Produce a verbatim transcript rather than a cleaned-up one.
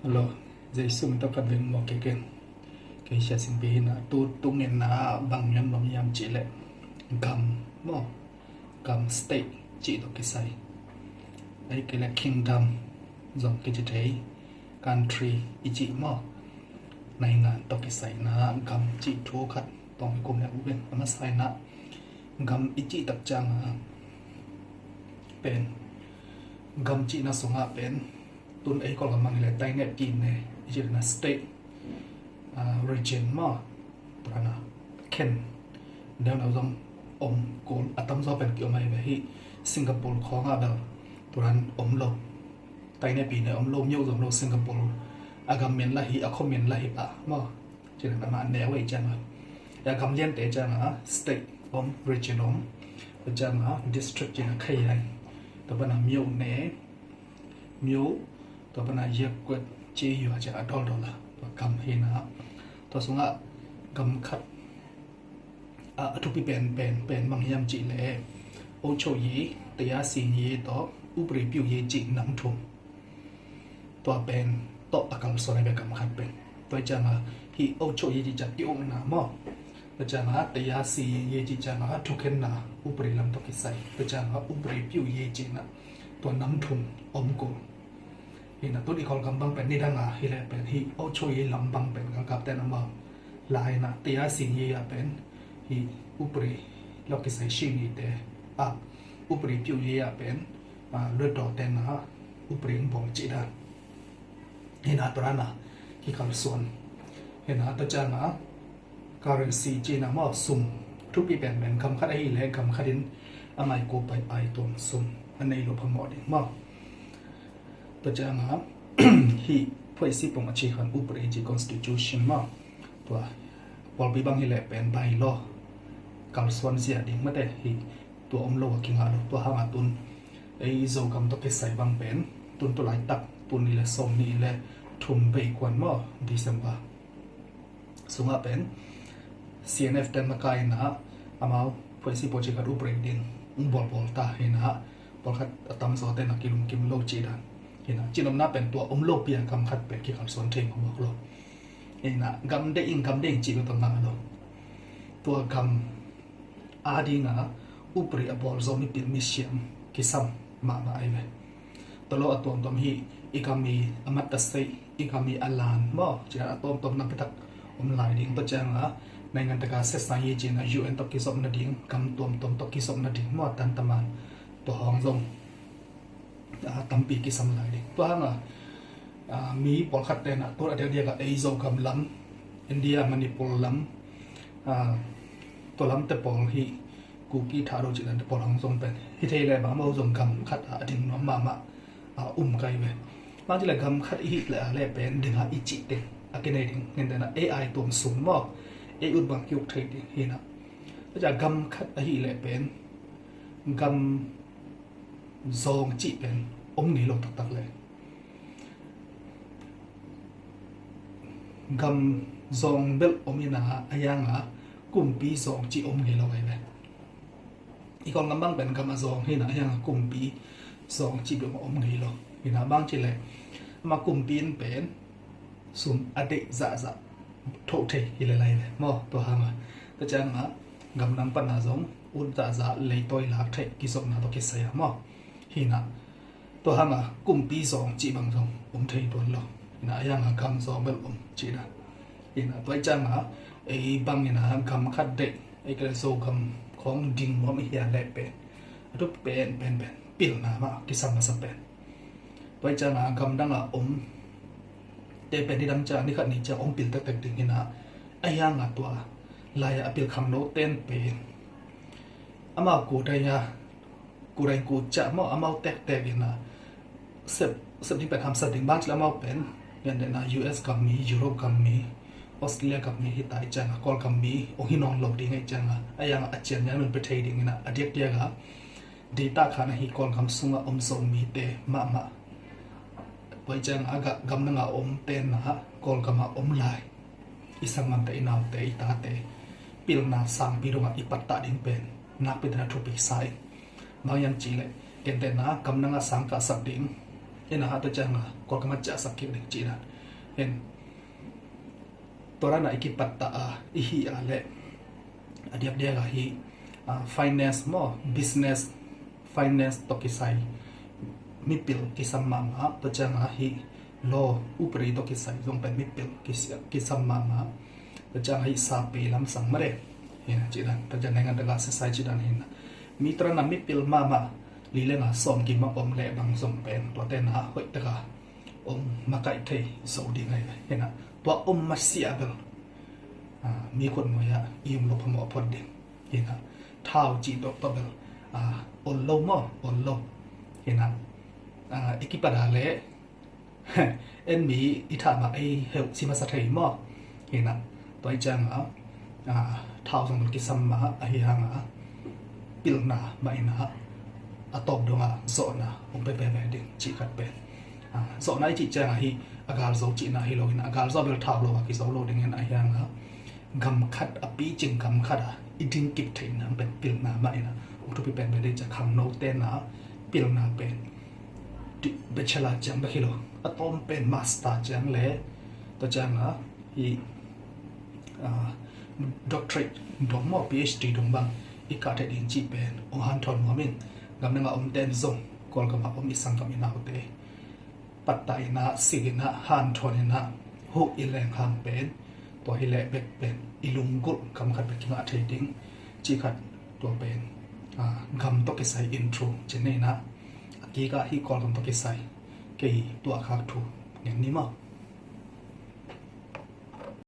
Hello, Jesu min tawh khat veng maw, kei ken. Kei Sia Sin Pi hi na, tu, tu ngen na bang ngen nuam hiam cih leh gam maw, gam, state cih tawh kisai. Ahih kei leh kingdom zong kici thei, country i cih maw. Naingan tawh kisai na gam cih thu khat tawng i kum leh uh pen. A masa in ah gam i cih tak ciang a pen, gam cihna sungah pen, tun ei Kawlgam bang hi leh tainep kine i cih na state, ah, region maw, tua na khen deuh na zong om kul, a tamzaw pen ki-om ahi ve. Hih Singapore khawng ah bel tua na om lo, tainep kine om lo, myo zong lo, Singapore a gam min lah hi, a khua min lah hi pah maw. Cih na amah neu ei ciang a, a gam liante ciang a state om, region om, tua ciang a district cih na khai ahi. Tua pan a myo ne, myo, tua pan a yakwet ci yua ciang a dawldawla, tua gam hi na. Tua sungah gam khat a, a thupi pen, pen, pen bang hiam cih leh အုပ်ချုပ်ရေး, တရားစီရင်ရေး tawh ဥပဒေပြုရေး cih nam thum. Tua pen tawh a kalsuan ahi ve gam khat pen. Tua ciang a hih အုပ်ချုပ်ရေး cih ciang ki-ukna maw. Tua ciang a တရားစီရင်ရေး cih ciang a thukhenna, ဥပဒေ lam tawh kisai. Tua ciang a ဥပဒေပြုရေး cih na, tua nam thum om kul. Hi na, tun i Kawlgam bang pen nidang a hi leh pen hih အုပ်ချုပ်ရေး lam bang pen galkapte'n amau lai na, တရားစီရင်ရေး ah pen hih ဥပဒေ tawh kisai, ရှေ့နေ te, ah, ဥပဒေပြုရေး ah pen, ah, လွှတ်တော် te na ဥပဒေ bawl cih dan. Hi na, tua na kikalsuan. Hi na, tua ciang a currency cih na maw, sum, thupi pen pen gam khat ahih leh gam khat in a maiko pai ai tuam sum a nei loh phamawh ding maw. Tua ciang a hih ဖွဲ့စည်းပုံအခြေခံဥပဒေ cih, constitution maw, tua pawlpi bang hi leh pen bylaw, kalsuan zia ding mate, hih tua om lo a kingah lo. Tua hang a tun ei Zogam tawh kisai bang pen, tun tu laitak, tun ni leh sawm ni leh thum bei kuan maw, December sungah pen C N F te'n makai in ah amau ဖွဲ့စည်းပုံအခြေခံဥပဒေ ding hong bawlbawl ta hi na, pawlkhat a tamzaw te'n a kilungkim lo cih dan. Hi na, cinopna pen tua om lopi a gam khat pen kikalsuan thei mawkmawk lo. Hi na, gam deih ing, gam deih ing cih bek tawh ngah lo. Tua gam a ding a upadi a bawl zo mipil misiam kisam mahmah ahi ve. Tua lo a tuamtuam hih i gam i a mat a seih, i gam i a lan maw, cih a tuamtuam nakpi tak om lai ding. Tua ciang a naingan tak a ဆက်ဆံရေး cih na, U N tawh kizopna ding, gam tuamtuam tawh kizopna ding maw, tantaman, tua hong zong, ah, tampi kisam lai ding. Tua hang a, ah, mi pawlkhat te'n ah, tua a diakdiak a ei Zogam lam, India, Manipur lam, ah, tua lamte pawl hih Kuki, Thado cih lamte pawl hong zong pen, hi thei leh bang, amau zong gam khat a ding nuam mahmah, ah, um kei ve. Bang cih leh gam khat i hih leh a leh pen ding a i cih teng a kinei ding. Ngen te'n ah ei ai tuam sung maw, ei ut bang ki-uk thei ding hi na. Tua ciang gam khat ahih leh pen gam zawng cih pen om ngei lo taktak leh, gam zawng bel om in ah, a hiang a kumpi zawng cih om ngei lo ahi ve. I Kawlgam bang pen gam a zawng hi na, a hiang a kumpi zawng cih bel om ngei lo. Hi na, bang cih leh amah kumpi in pen sum a deih zahzah thoh thei hi lel ahi ve maw. Tua hang a, tua ciang a gam dang pan a zong ut zahzah, leitawi lak theih, kizopna tawh kisai a maw. Hi na, tua hang a kumpi zawng cih bang zong om thei tuan lo. Hi na, a hiang a gam zawng bel om cih na. Hi na, tua ciang a ei bang in ah gam khat deih, ei kei leh Zogam khawng ding nuam i hih leh pen, a thupi pen, pen, pen pilna mah kisam masa pen. Tua ciang a gam dang a omte pen nidang ciang, ni khat ni ciang hong pil tektek ding hi na. A hiang a tua lai a pil khangno te'n pen amau kudai a, kudai kuca maw, amau tektek in ah sep, sep ding pen hamsa ding. Bang cih leh amau pen, ngen te'n ah U S gam mi, Europe gam mi, Australia gam mi hi ta i ciang a, Kawlgam mi hong hi nawn lo ding ahih ciang a, a hiang a a cian nyan un pia thei ding in ah, a diakdiak a data khan a hih Kawlgam sung a om Zomite mahmah. Tua ciang a ga-, gam dang a omte'n ah Kawlgam a om lai i sanggamte, i naute, i tate pilna sangpi dong a i pattah ding pen nakpi takin a thupi sa ing. Bang hiam cih leh, gentehna, gam dang a sang kahsak ding, Ina hata cianga Kawlgam a ciahsak kik ding cih dan. Hin tua dan a i kipattah a i hih a leh a diakdiak a hih finance maw, business, finance tawh kisai mipil kisam mahmah. Tua cianga hih law, upadi tawh kisai zong pen mipil kisam mahmah. Tua cianga hih sapei lamsang mare, hina cih dan. Tua cianga nengan daga sesai cih dan hina. Mi tua dan a mipil mahmah li le nga sawm kim a om leh bang zong pen tuate na hoih taka om makaih thei zo ding ahi ve. Hina tua om masiah bel mi khut nuai ah i um lo phamawh phot ding. Hina thau cih dok tawh bel ol lo maw, ol lo. Hina i kipat a leh en mi i thah mah ei heuh si masa thei maw. Hina tua i cianga thau zong bel kisam mah ahi hanga pilna mah ina a tawp donga zawhna hong pia veve ding cih khat pen. Zawhna i cih cianga hih a galzo cihna hi lo ina, a galzo bel thau lo a kizo lo dingin ahi hanga gam khat a picing gam khat a i dingkip theihna pen pilna mah ina hong thupi pen veve ding cih khangno tena pilna pen bachelor ciang bek hi lo, a tawm pen master ciang le tua cianga hih doctorate dong maw, PhD dong bang i kah thei ding cih pen hong hanthawn nuam ing. Gam danga om ten zong Kawlgam a om i sanggam i naute pattah ina, sik ina, hanthawn ina huh i leng hang pen tua hi leh bek pen i lunggulh gam khat bek kingah thei ding cih khat tua pen gam tawh kisai in thu ci neina a kikah hih Kawlgam tawh kisai kei tuahkhak thu ngen ni maw.